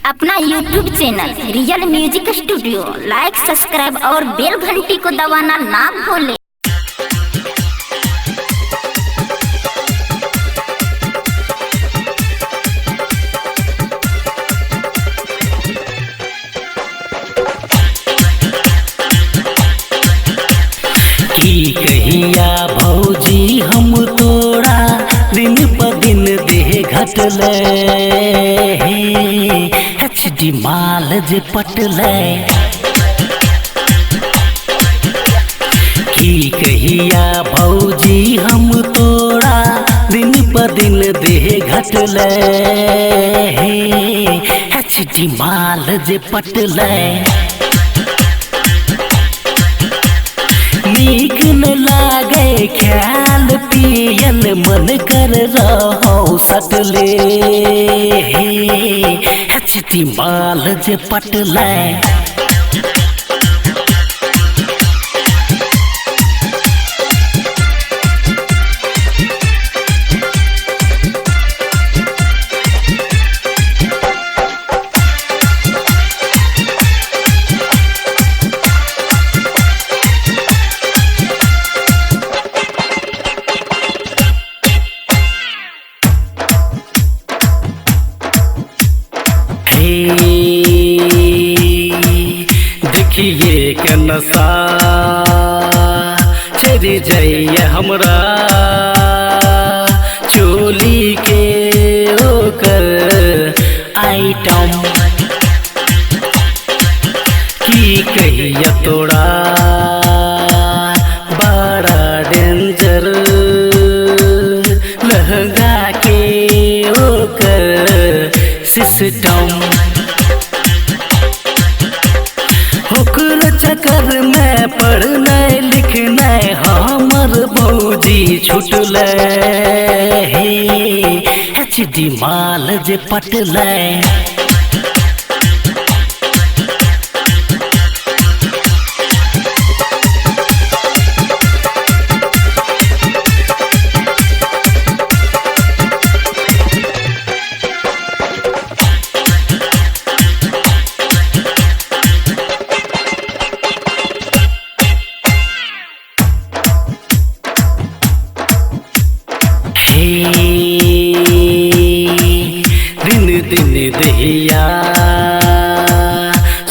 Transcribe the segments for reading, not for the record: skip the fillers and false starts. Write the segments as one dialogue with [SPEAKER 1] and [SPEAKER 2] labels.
[SPEAKER 1] अपना YouTube channel real music studio like subscribe और बेल घंटी को दबाना ना भूलें।
[SPEAKER 2] की कहिया भौजी हम तोरा दिन प दिन देह घटले, एच डी माल जे पटले। की कहिया भौजी हम तोरा दिन प दिन देह घटले, एच डी माल जे पटले। नीक न लागे ख्याल पियल मन कर रहो सटले, एच डी माल जे पटले। देखिए के नशा चढ़ जाइए हमरा चोली के ओकर आइटम। की कहिया तोरा बड़ा डेंजर लहंगा के ओकर सिस्टम। ओकर चक्कर में पढ़ने लिखने हमर भौजी छुटले, एच डी माल जे पटले। दिन दिन दहिया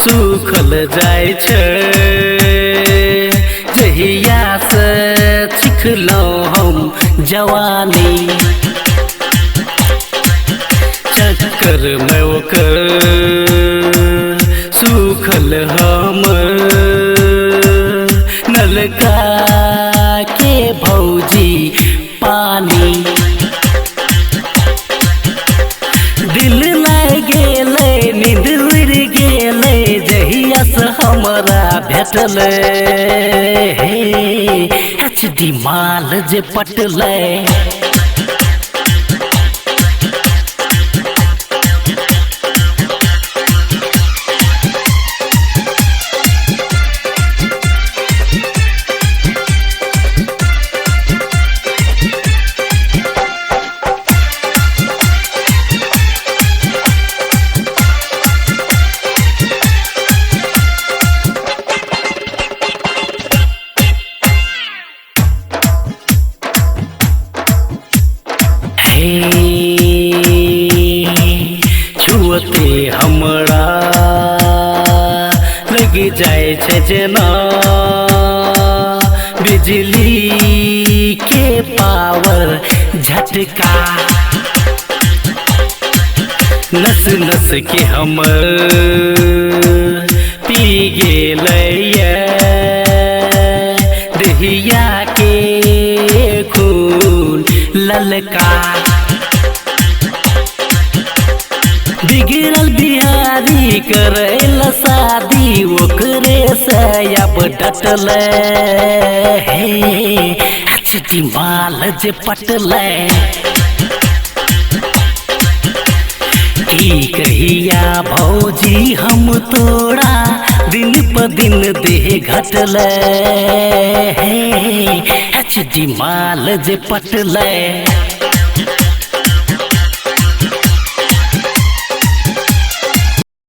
[SPEAKER 2] सुखल जाय छै, जहिया से चिखलौं हम जवानी। चक्कर में ओकर सुखल हम नलका के भौजी पानी। दिल लाग गेलै नींद उड़ गेलै जहिया से हमरा भेटलै, एच डी माल जे पटलै। छुअते हमरा लग जाय छै जेना बिजली के पावर झटका। नस नस के हमर पी गेलै दहिया के खून ललका। बिगड़ल बिहारी करैल शादी ओकरे से अब डटले, एच डी माल जे पटले। की कहिया भौजी हम तोरा दिन प दिन देह घटले, एच डी माल जे पटले।